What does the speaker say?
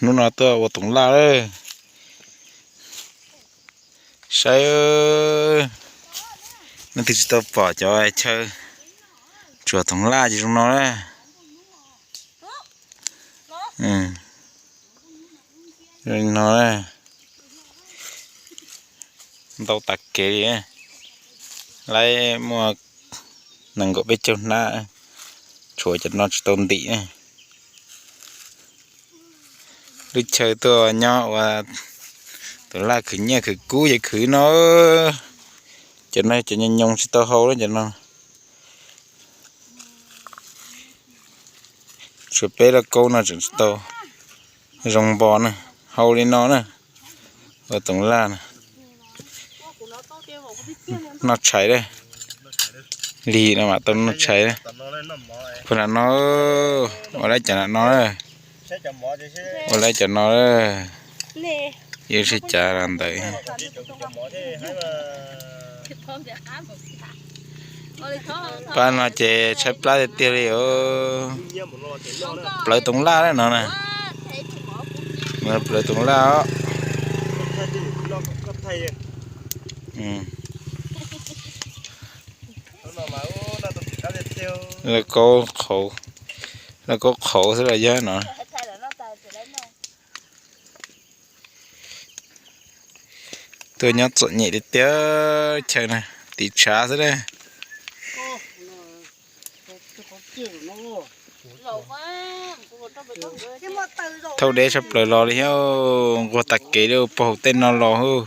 Hnub no tuaj ua toov laj lawm. Saib, leej twg tsis tau pom cov chaw tsuam toov laj ces zoo no na. No, ntau tas kev li. Lawv muaj nees nkaum peb caug hnab, tshuav cov no tsis tau ntim na. Lub chaw tuaj nyob ua toov laj khwv nyiaj khwv kub ces khwv no. Cov no cov nyoos nyoos tsis tau hau lawm cov no. Tshuav peb lauj kaub no tseem tsis tau zoo npo na, hau li no na. Ua toov laj na. Noj tshais lawm. Lig no mam tau noj tshais lawm. Puag nram no, ua lawv cov nram no, ua lawv cov no. Yuav sib cav los ntawd. Pab no ces tshaib plab tiag tiag li os. Plawv toov laj no na. Plawv toov laj os. Lauj kaub qhauv, lauj kaub qhauv xwb los yog no. Tuaj nyob txom nyem tiag tiag, chaw na, tiv tshav xwb na. Thauj deb tshaj plaws los li thiab, nquag tag kev li puag hauv tej no los hauj.